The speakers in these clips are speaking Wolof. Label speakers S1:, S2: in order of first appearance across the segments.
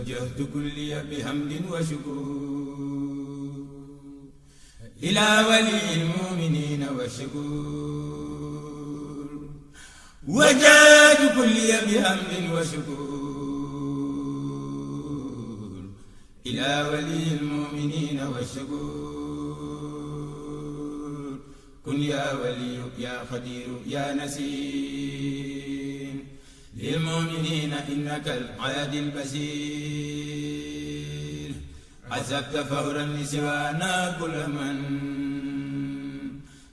S1: وجهت كلي بحمد وشكر إلى ولي المؤمنين والشكور وجهت كلي بحمد وشكر إلى ولي المؤمنين والشكور كن يا ولي يا قدير يا نسير للمؤمنين إنك العاد البصير عزبت فورا لسوانا كل من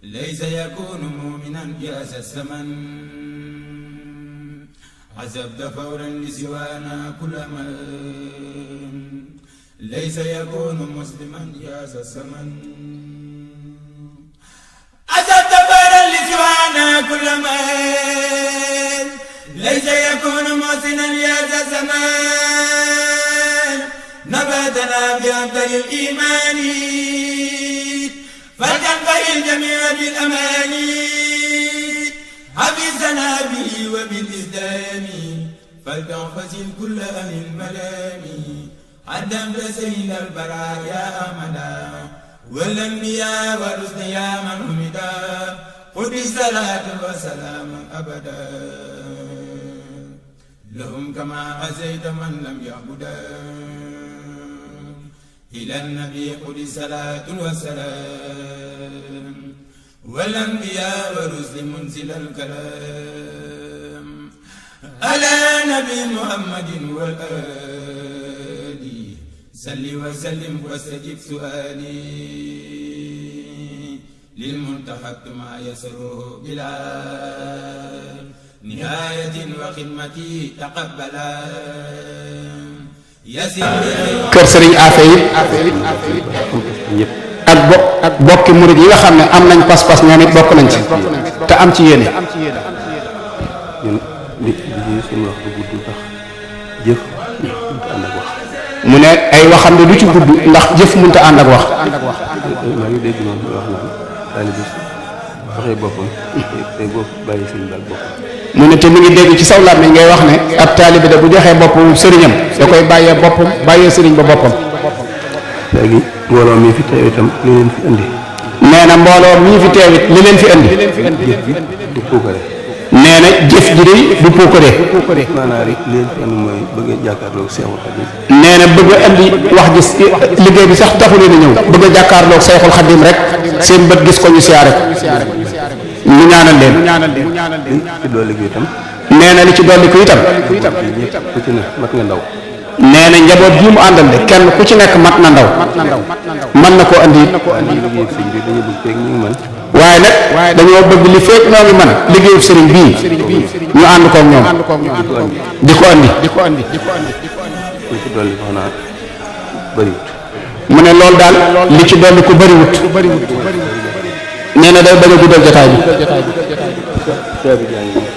S1: ليس يكون مؤمنا ياس الثمن عزبت فورا لسوانا كل من ليس يكون مسلما ياس الثمن عزبت فورا لسوانا كل من ليس يكون محسنا ياس الثمن نباتنا بأفضل الإيمان فلتنقل الجميع بالأمان حفظنا به وبالإسلام فلتنفصل كل أهل الملام عدمت سيد البرايا أمدا والأنبياء والرسل يا من حمدا خذ الصلاة والسلام أبدا لهم كما أزيت من لم يعبدا إلى النبي قل الصلاة والسلام والأنبياء والرسل منزل الكلام على نبي محمد والآل صل وسلم واستجب سؤالي للمنتخب ما يسره بلا نهاية وخدمتي تقبلا
S2: kër sëriñ Afe yi ak bokki murid yi nga xam ne am nañ pas-pas ñoom it bokk nañ ci te am ci yéene. mu ne ay waxam ne du ci gudd ndax jëf mënta ànd ak wax.
S3: maa ngi dégg moom wax naan taalibe waxee boppam tey bopp bàyyi sëriñ bi ak boppam.
S2: mu ne te mi ngi dégg ci saw làmmiñ ngay wax ne ab taalibe de bu joxee boppam sëriñam da koy bàyyee boppam bàyyee sëriñ ba boppam.
S3: léegi mbooloo mi fi teew itam li leen fi indi.
S2: nee na mbooloo mii fi teew it li leen fi indi.
S3: jëf ji du puukare.
S2: nee na jëf ji de du puukare.
S3: maanaam li leen fi indi mooy bëgg a jàkkaarloog Seexul Xadim.
S2: nee na bëgg a indi wax gis liggéey bi sax taxu leen a ñëw bëgg a jàkkaarloog Seexul Xadim rek seen bët gis ko ñu siyaare ko. ñu ñaanal leen.
S3: ci dolli gi itam.
S2: nee na li ci dolli ko itam.
S3: ku ci ne mat nga ndaw.
S2: nee na njaboot bii mu àndal de kenn ku ci nekk mat na ndaw. mën na koo andi. waaye nag dañoo bëgg li fekk noo ngi mën liggéeyu sëriñ bii ñu ànd koog ñoom di ko andi.
S3: li ci dolli ko xanaa bëriwut.
S2: mu ne loolu daal li ci dolli ko bëriwut. nee na day bañ a guddal jotaay bi.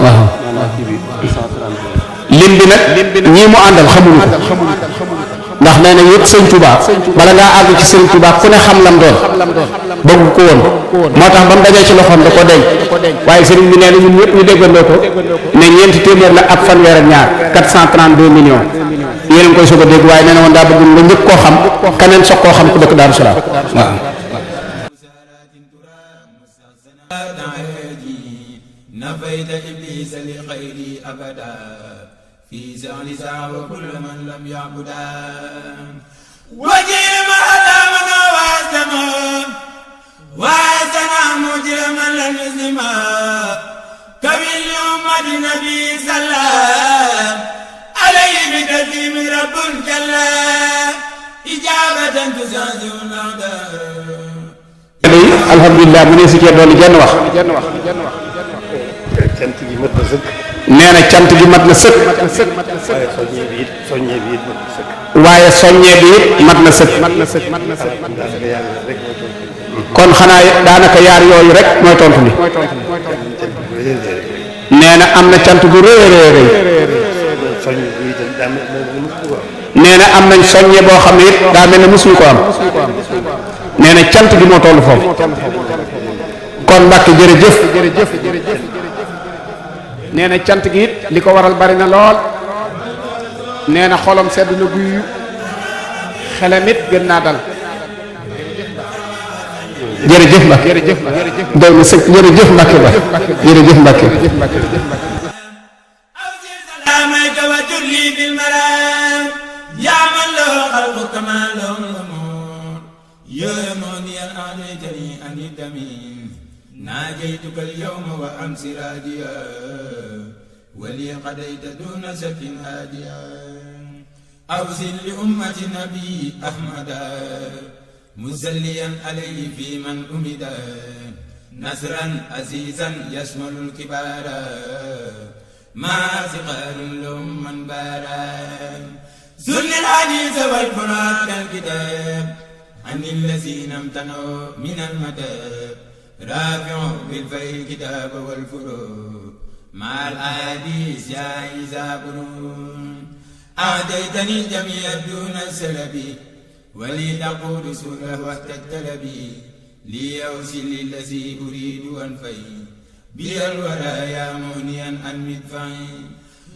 S2: waaw. lim bi nag ñii mu àndal xamuñu ko ndax nee na yëpp sëñ Touba bala ngaa àgg ci sëñ Touba ku ne xam lam doon bëgg ko woon moo tax ba mu dajee ci loxoom da ko denc waaye sëriñ bi nee na ñun ñëpp ñu déggandoo ko ne ñeenti téeméer la ak fanweer ak ñaar 432 millions yéen a ngi koy soog a dégg waaye nee na woon daa bëgg nga njëkk koo xam keneen soog koo xam ku dëkk Daaru Salaam waaw.
S1: نفيت إبليس لخيري أبدا في زعل ساعة وكل من لم يعبدا وجيم أدامنا وأسلما وأسنا مجرما لم يسلما كبير لأمة النبي صلى عليه بتسليم رب كلا إجابة تزازع الأعداء.
S2: alhamdulilah mu ne si cee doon jenn wax.
S3: cant gi mat na sëkk.
S2: nee na cant gi mat na sëkk.
S3: waaye soññee bi it mat na sëkk.
S2: waaye soññee bi it mat na sëkk. kon xanaa daanaka yaar yooyu rek mooy tontu li. nee na am na cant gu rëy a rëy rëy. nee na am nañ soññee boo xam ne it daa mel ne mosuñu ko am. nee na cant gi moo toll foofu. kon Mbàkke jërëjëf. nee na cant gi it li ko waral bari na lool. nee na xolam sedd na guy xelam it gën naa dal jërëjëf Mbacke jërëjëf doy na sëkk jërëjëf Mbacke ba jërëjëf Mbacke
S1: سلامك وجلي بالمرام يا من له خلق كما له الأمور يا موني أعطيتني عن الدمين ناجيتك اليوم وأمس راجيا ولي قضيت دون شك هاديا أوزن لأمة النبي أحمد مزليا عليه في من أمدا نصرا عزيزا يشمل الكبار ما صغار لهم من بارا زل الحديث والفرات كالكتاب عن الذين امتنعوا من المتاب رافع بالفيل الكتاب والفروق مع الأحاديث يا عيسى بنون أعطيتني الجميع دون السلب ولي تقول سوره واحتجت لبي لي أوصل الذي أريد أنفي بي الورى يا مونيا أن مدفعي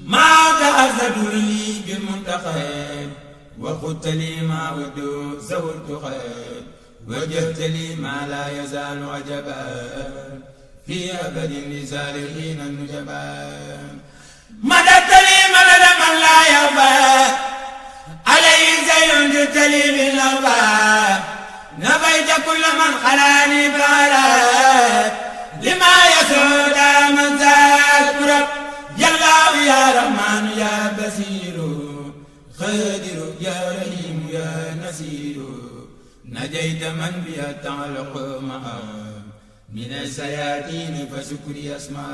S1: ما تعزت لي بالمنتقى وقلت لي ما ودو زورت خير وجهت لي ما لا يزال عجبا في أبد لسالكين النجبا مددت لي مدد من لا يرضى عليه زين جئت لي بالأرباب نفيت كل من خلاني فعلات لما يسود من زاد رب يالله يا رحمن يا بصير خادر يا رحيم يا نصير نجيت من بها تعلق معه من الشياطين فشكري أسمع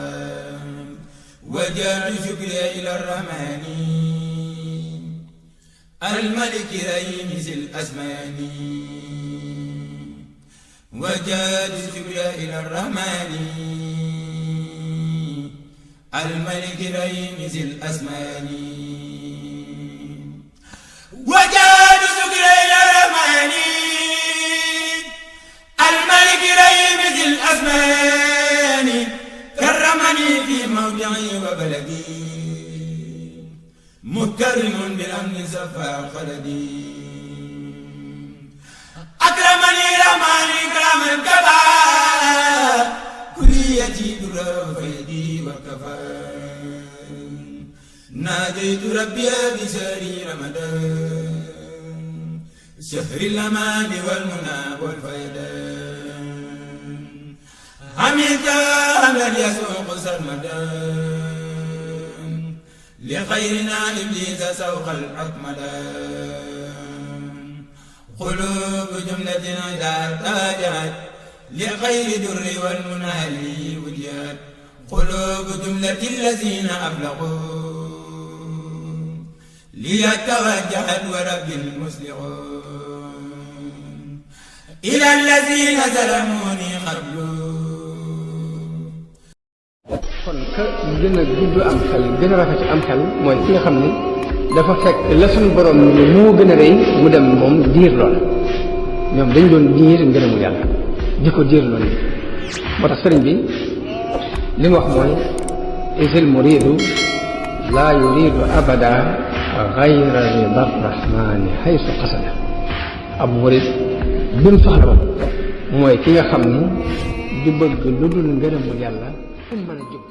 S1: وجعل شكري إلى الرحمن الملك رحيم ذي الأزمان وجعل شكري إلى الرحمن الملك رحيم ذي الأزمان وجعل شكري إلى الرحمن الملك رحيم ذي الأزمان كرمني في موضعي وبلدي مكرم بالأمن سفا خلدي أكرمني رحمن إكراما كفى كليتي در فيدي وكفى ناديت ربي بسري رمضان شهر الأمان والمنى والفيدان حميد أمل يسوق سرمدان لخيرنا إبليس سوق الأكمدان قلوب جملة إذا ارتجعت لخير در والمنى لي وجهت قلوب جملة الذين أبلغوا ليتوجهت ورب المسلمون إلى الذين ظلموني قبلوا
S4: kon ka gën a gudd am xel gën a rafet am xel mooy ki nga xam ni dafa fekk la suñu borom ni moo gën a rëy mu dem moom diir lool ñoom dañ doon diir ngërëmu yàlla di ko diir lool moo tax sëriñ bi li mu wax mooy isil muridu laa yuridu abada gayra rida rahmani haysu qasada ab murid bi mu soxla woon mooy ki nga xam ni du bëgg lu dul ngërëmu yàlla fu mu mën a jóg